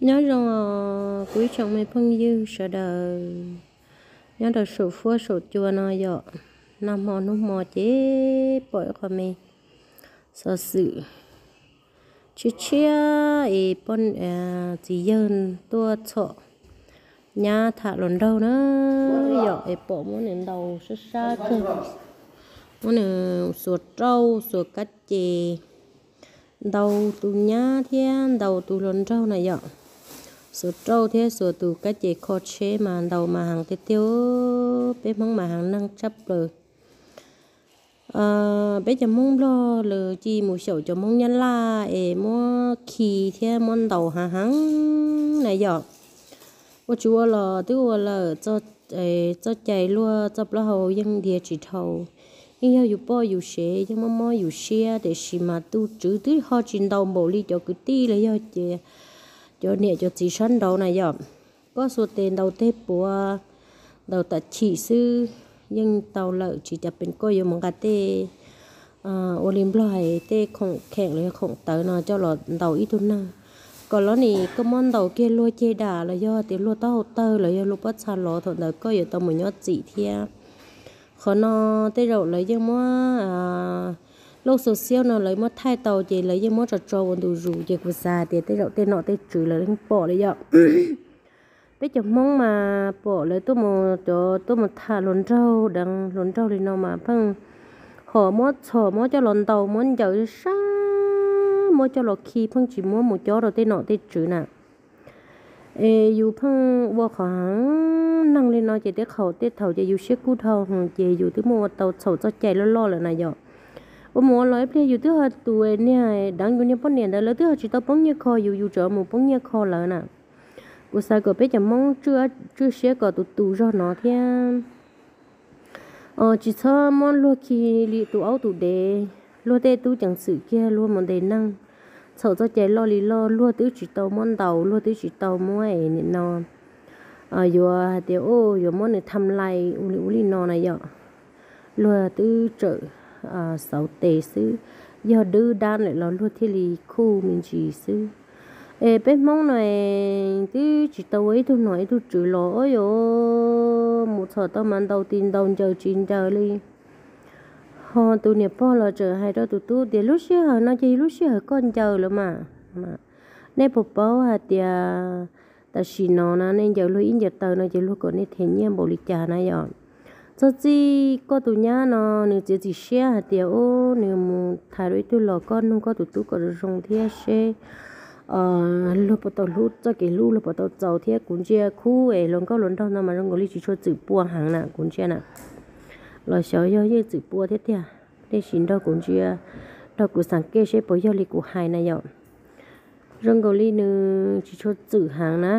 Nyob zoo os kuv ib tsoom me phooj ywg sawv daws nyob rau saum fuab saum cua no yom. Nag hmo hnub hmo ces pom ib qho me xov xwm tshiab tshiab es poj, txiv yawg tuaj txhom nyab tham hluas nraug na yom, es pom muab nws ntaus sab sab kawg, muab nws xuas rauj xuas kab ces ntaus tus nyab thiab ntaus tus hluas nraug na yom. Xuas rauj thiab xuas tus kab ces kho tsheb mas ntaus mas heev tiag tiag, peb Hmoob mas heev neeg tshaj plaws. Peb cov Hmoob Nplog lawv cia mus xyaum cov Hmoob Nyab Laj es muab khi thiab muab ntaus heev heev na yom. Ua tsis ua los twb ua lawm, txoj cai luag txoj plaub hau yeej nrhiav tsis dhau. Yeej yog yus poj yus sev yeej mob mob yus siab, tiam sis mas tus tswv twb ho tsis ntaus npaum li cov kwv tij los yog ces cov niam cov txiv sab nraud na yom. Koj xuas tes ntaus tej puav, ntaus tam chim xwb yeej tau lawm, tsis cas pes koj yuav mus nqa tej, ua li Nplog hais tej khoom kheem los yog khoom tawv no coj los ntaus ib tug neeg. Kom los nim koj muab ntaus kiag luag ceg dam los yog tias luag taub hau tawg los yog luag pob txha los, thaum ntawd koj yuav tau mus nyob txim thiab. Qhov no tej zaum lawv yeej muab, lauj social no lawv muab thaij tau ces lawv yeej muab tso tso ua ntu zus, ces kuv xav tias tej zaum tej nom tej tswv lawv yeej pom lawm yom. Peb cov Hmoob mas pom lawv tuaj mus, cov tuaj mus tham hluas nraug deev hluas nraug li no mas pheej ho muab txhom muab coj los ntaus muab ncaws sab, muab coj los khi, pheej tsis muab mus cob rau tej nom tej tswv na. Es yus pheej ua qhov heev neeg li no ces tej qhaum tej thaum ces yus siab kub dhau heev ces yus twb muaj ua tau txhaum txoj cai loj loj lawm na yom. Ua mus ua los ib pliag yus twb ho tus niag deev yus niag poj niam ntawd lawv twb ho tsis tau poob nyiaj kho yus, yus tseem mus poob nyiaj kho lawv na. Kuv xav kom peb cov Hmoob tswj siab kom tus tus zog no thiab. Tsis txhob muab luag khi li tus aub tus dev. Luag tej tub ceev xwm kiag luag mus ntes neeg, txhaum txoj cai loj li loj, luag twb tsis tau muab ntaus, luag twb tsis tau muab es nim no yuav hais tias yuav muab nws tham lais ua li ub li no na yom. Luag twb tsawm xauv tes xwb, yog dwb dab lawm los luag thiaj li khuj me ntsis xwb. Es peb Hmoob no twb tsis tau ua ib tug nom ib tug tswv los ua yuav mus txhom tau mas ntaus tis ntaus ncaws tsis ncaws li. Ho tus niam pog los tseem hais rau tus tub tias lub sij hawm no ces lub sij hawm koj ncaws lawm mas. Nej puas paub hais tias tam sim no na nej ncaws luag ib ncaws taw no ces luag kom nej them nyiaj npaum li cas na yom. Txog txij koj tus nyab no nws txiav txim siab hais tias ub nws mus tham dua ib tug los koj nug koj tus tub kom zoo zoo thiab seb luag puas tau hlub, txoj kev hlub luag puas tau txaus thiab. Kuv ntsia khub es hluas nkauj hluas nraug no mas zoo nkaus li tsis tshua txwm pua heev na kuv ntsia na. Los xyov yog yeej txwm pua thiab tiag, tiam sis nrog kuv ntsia, nrog kuv xav kej seb puas yog li kuv hais na yom. Zoo nkaus li nws tsis tshua txwm heev na.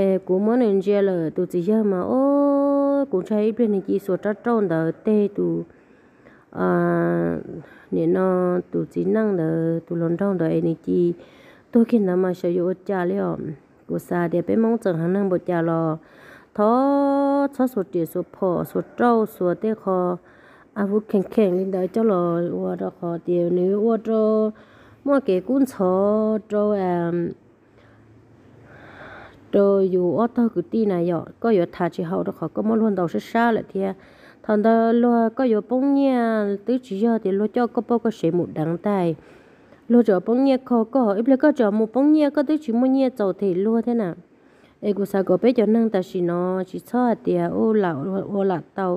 Es kuv muab nws ntsia lawm tus txiv yawg mas ob, kuv ntshai ib pliag nws cia xuas rab rauj ntawd teg tus, nim no tus txiv neej ntawd tus hluas nraug ntawd es nws cia tuag kiag ntawd mas xyov yuav ua cas li os. Kuv xav tias peb Hmoob txawm heev neeg npaum cas los thov txhob xuas riam xuas phom xuas rauj xuas tej qho av vuv kheem kheem li ntawd coj los ua rau qhov tias nws yuav ua rau muaj kev kub ntxhov rau rau yus ob tog kwv tij na yom. Koj yuav tham tsis haum rau qhov koj muab luag ntaus sab sab lawm thiab. Thaum ntawd luag koj yuav poob nyiaj twb tsis yog tias luag coj koj poj koj sev mus deev tais, luag tseem poob nyiaj kho koj, ib pliag koj tseem mus poob nyiaj koj twb tsis muaj nyiaj txaus them luag thiab na. Es kuv xav kom peb cov neeg tam sim no tsis txhob hais tias ua lam tau.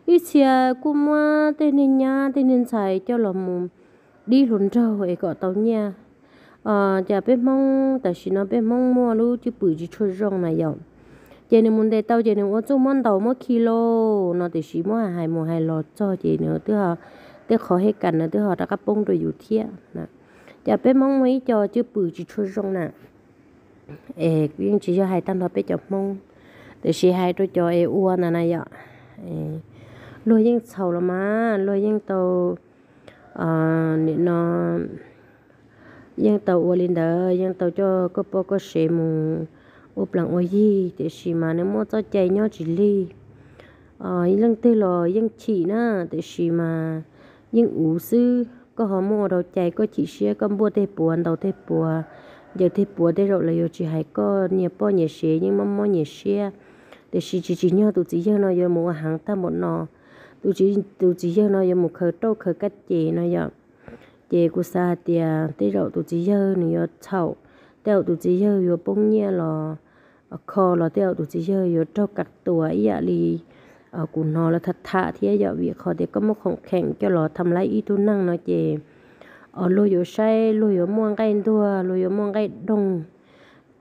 Ib txhia kuj muab tej niag nyab tej niag ntxhais coj los mus dib hluas nraug es kom tau nyiaj. Cas peb Hmoob tam sim no peb Hmoob muaj lub cwj pwm tsis tshua zoo na yom. Ces nws mus ntes tau ces nws ua txuj muab ntaus muab khi lauj no, tiam sis muab hais mus hais los txog ces nws twb, tej qhov hej kas nws twb ho rov qab poob rau yus thiab. Cas peb Hmoob muaj ib co cwj pwm tsis tshua zoo na. Es yeej tsis yog hais tag nrho peb cov Hmoob, tiam sis hais rau cov es ua ntawd na yom. Luag yeej txhaum los mas luag yeej tau, nim no yeej tau ua li ntawd, yeej tau coj koj poj koj sev mus ua plees ua yig, tiam sis mas nws muaj txoj cai nyob tsis lig. Leej twg los yeej chim na, tiam sis mas yeej uv xwb. Koj ho muaj ua rau cai, koj chim siab koj npuaj tej puav ntaus tej puav, ncaws tes puav tej zaum lawv yuav tsis hais koj nyias poj nyias sev yeej mob mob nyias siab. Tiam sis tsis tsim nyog tus txiv yawg no yuav mus ua heev tag npaum no. Tus txiv, tus txiv yawg no yuav mus khaws rauj khaws kab ces no yom. Ces kuv xav hais tias tej zaum tus txiv yawg nws yuav txhaum, tej zaum tus txiv yawg yuav poob nyiaj los kho los tej zaum tus txiv yawg yuav raug kam tua ib yam li kuv hnov lawv tham tham thiab yom. Vim qhov tias koj muab khoom kheem coj los tham laib ib tug neeg no ces luag yuav saib luag yuav muaj nqaij ntuag, luag yuav muaj nqaij doog.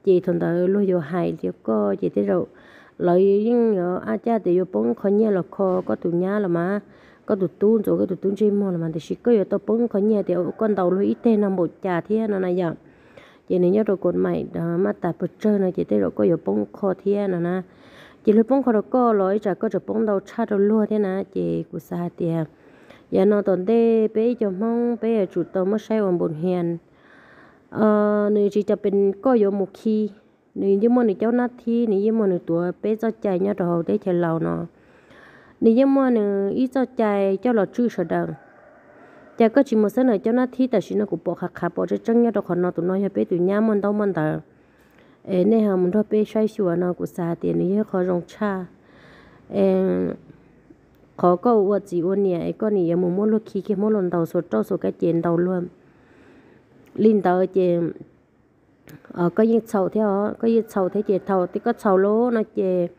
Ces thaum ntawd luag yuav hais tias koj ces tej zaum lawv yeej yuav ab caj tias yuav poob qho nyiaj los kho koj tus nyab los mas, koj tus tub ntxuav koj tus tub ntsej muag los mas, tiam sis koj yuav tau poob qho nyiaj tias koj ntaus luag ib teg no npaum cas thiab no na yom. Ces nws nyob rau kaum maim maj tas pawg tsawg no ces tej zaum koj yuav poob qho thiab no na. Ces luag poob qho rau koj los ib tsam koj tseem poob ntau tshaj rau luag thiab na. Ces kuv xav hais tias yav no tom ntej peb ib co Hmoob peb yuav tsum tau muab saib ua npaum hias. Nws tsis tas pes koj yuav mus khi, nws yeej muaj nws caub nab thib, nws yeej muaj nws tuav peb txoj cai nyob rau hauv teb chaws Laus no. Nws yeej muaj nws ib txoj cai coj los tswj sawv daws. Cas koj tsis mus xeeb ntawm caub nab thib? Tam sim no kuv pom qhov qhav pom tseeb tseeb nyob rau qhov no, tus no yog peb tus nyab muaj ntaub muaj ntawv. Es nej ho mus nrog peb saib xyuas no kuv xav tias nws yog qhov zoo tshaj. Qhov koj ua txiv ua niam es koj nim yuav mus muab luag khi kiag, muab luag ntaus xuas rauj xuas kab ces ntaus luag li ntawd ces koj yeej txhaum thiab os, koj yeej txhaum thiab. Ces thaum koj txhaum lawm no ces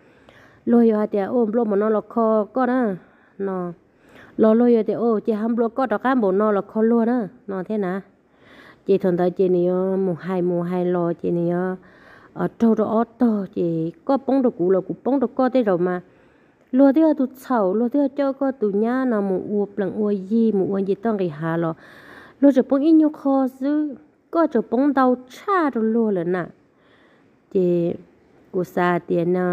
luag yuav hais tias ua nplua npaum no los kho koj na no, los luag yuav tias ces ho nplua koj rov qab npaum no los kho luag na no thiab na. Ces thaum ntawd ces nws yuav mus hais mus hais los ces nws yuav raug rau ob tog, ces koj poob rau kuv los kuv poob rau koj. Tej zaum mas luag twb yog tus txhaum, luag twb yog coj koj tus nyab no mus ua plees ua yig mus ua nce toj nqis hav los luag tseem poob ib nyuag qho xwb, koj tseem poob ntau tshaj rau luag lawm na. Ces kuv xav tias no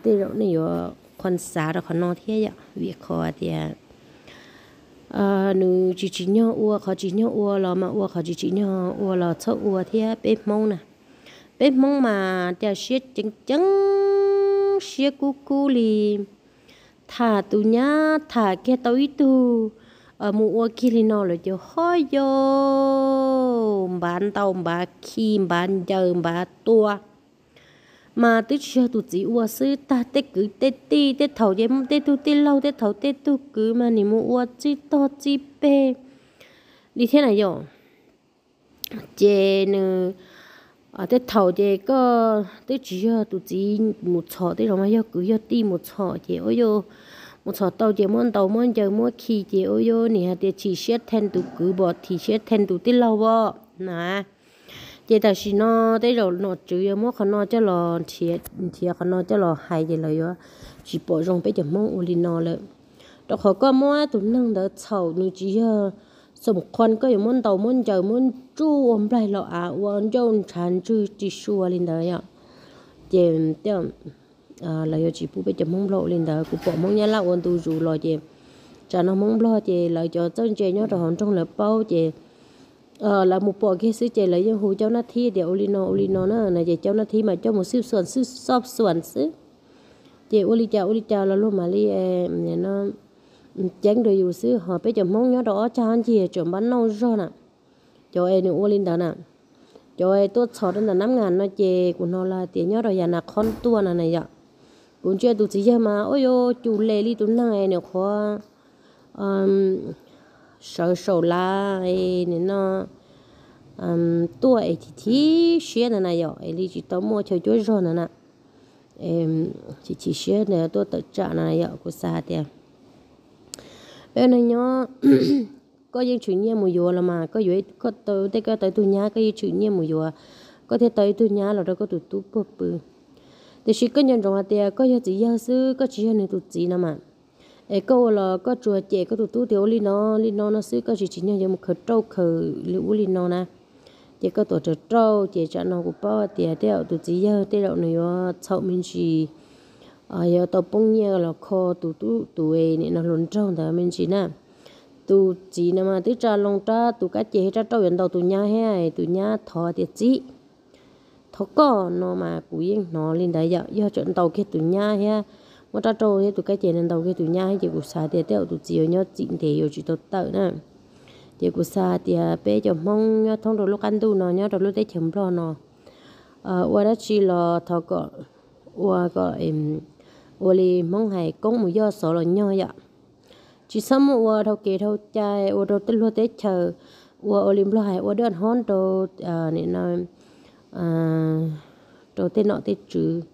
tej zaum nej yuav qhov xav rau qhov no thiab yom, vim qhov tias nws tsis tsim nyog ua, qhov tsim nyog ua los mas ua, qhov tsis tsim nyog ua los txhob ua thiab. Peb Hmoob na, peb Hmoob mas cas siab ceev ceev siab kub kub li. Tham tus nyab tham kiag tau ib tug mus ua kiag li no lawm ces ho yau, npav ntaus npav khi npav ncaws npav tua. Mas twb tsis yog tus txiv ua xwb, tag tej kwv tej tij tej thaum ces tej tug tij laug tej thaum tej tug kwv mas nim mus ua txij tog txij peg li thiab na yom. Ces nws tej thaum ces koj twb tsis yog tus txiv mus txhom, tej zaum mas yog kwv yog tij mus txhom ces ua yau, mus txhom tau ces muab ntaus muab ncaws muab khi ces ua yau, nim hais tias chim siab then tus kwv pom, chim siab then tus tij laug pom na. Ces tam sim no tej zaum nom tswv yuav muab qhov no coj los nrhiav, qhov no coj los hais ces lawv yuav tsis pom zoo peb cov Hmoob ua li no lawm. Rau qhov koj muab tus neeg ntawd txhaum, nws tsis yog xoom qhuas koj yuav muab ntaus muab ncaws muab tsuj ua nplaig los av ua ncauj ntshav ntswg tsis sua li ntawd yom. Ces lawv yuav tsis pub peb cov Hmoob Nplog ua li ntawd. Kuv pom Hmoob Nyab Laj ua ntu zus los ces tsam no Hmoob Nplog ces lawv cov txawj ntse nyob rau hauv nroog lawv paub ces lawv mus pom kiag xwb ces lawv yeej hu caub nab thib tias ua li no ua li no na no ces caub nab thib mas coj mus xwb xuas xwb xob xuas xwb. Ces ua li cas ua li cas los luag mam li ceeb rau yus xwb. Ho peb cov Hmoob nyob rau ob cag ob ncig tseem npab nauj zog na, cov es nws ua li ntawd na, cov es tuaj txhom rau ntawm Nab Ngas no ces kuv hnov lawv hais tias nyob rau yav Nas Khob tuaj no na yom. Kuv ntsia tus txiv yawg mas ua yuav cus les li tus neeg es nws qhuav sawv saum lav es nim no tuaj es chim chim siab ntawd na yom, es li tsis tau muaj chaw cuab zog ntawd na. Chim chim siab ntawd tuaj tawm tsam no yom, kuv xav hais tias peb neeg nyob koj yeej tshwm nyiaj mus yuav los mas, koj yuav, koj tau tej, koj tau ib tug nyab koj yeej tshwm nyiaj mus yuav, koj thiaj tau ib tug nyab los rau koj tus tub puag pw. Tiam sis koj nco ntsoov hais tias koj yog txiv yawg xwb, koj tsis yog nws tus txiv no mas. Es koj ua los koj tsuas cem koj tus tub tias ua li no li no no xwb, koj tsis tsim nyog yuav mus khaws rauj khaws li ub li no na. Ces koj tuav rawv rauj ces tsam no kuv paub tias tej zaum tus txiv yawg tej zaum nws yuav txhaum me ntsis, yuav tau poob nyiaj los kho tus tub tus nim no hluas nraug ntawd me ntsis na. Tus txiv no mas twb tsa loo rab tus kab ces thiab rab rauj yuav ntaus tus nyab thiab, tus nyab thov tias txiv, thov koj no mas kuv yeej hnov li ntawd yom. Yog tseem ntaus kiag tus nyab thiab, muab rab rauj thiab tus kab ces no ntaus kiag tus nyab thiab ces kuv xav tias tej zaum tus txiv yuav nyob txim ntev yuav tsis tau tawm na. Ces kuv xav tias peb cov Hmoob nyob thoob rau lub qab ntuj no, nyob rau lub teb chaws Nplog no, ua dab tsi los thov kom ua kom ua li Hmoob hais koob mus yoj xov los nyog yom. Tsis txhob muaj ua dhau kev dhau cai ua rau tej luag teb chaws, ua ua li Nplog hais ua dab hob rau, nim no, rau tej nom tej tswv,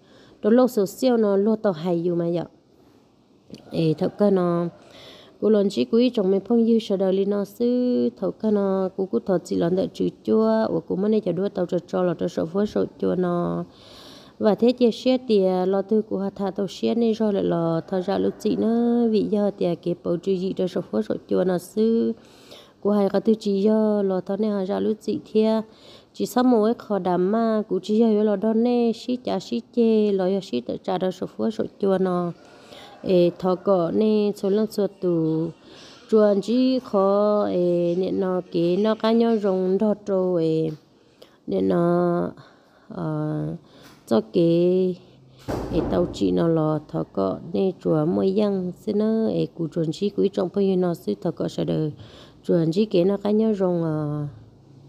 rau lub social no luag tau hais yus mas yom. Es thaum kawg no kuv los ntsib kuv ib tsoom me phooj ywg sawv daws li no xwb. Thaum kawg no kuv kuj thov txim los ntawm tswv cuab uas kuv muab nej cov duab tau tso tso los rau saum fuab saum cua no. Vam thiab cia siab tias lo twg kuv ho tham tau siab nej zog lawm los thov zam lub txim na, vim yog tias kev pauv tswv yim rau saum fuab saum cua no xwb. Kuv hais qhov twg tsis yog los thov nej ho zam lub txim thiab. Tsis txhob mus ua ib qho drama, kuv tsis yog yuav los nrog nej sib cav sib ceg los yog sib tawm tsam rau saum fuab saum cua no. Es thov kom nej txhua leej txhua tus tsuas ntsib qhov es nim no kev noj qab nyob zoo nrog rau es nim no txoj kev es tau tsim no los thov kom nej tsuas muaj yeej xwb na. Es kuv tsuas ntsib kuv ib tsoom phooj ywg no xwb, thov kom sawv daws tsuas ntsib kev noj qab nyob zoo os.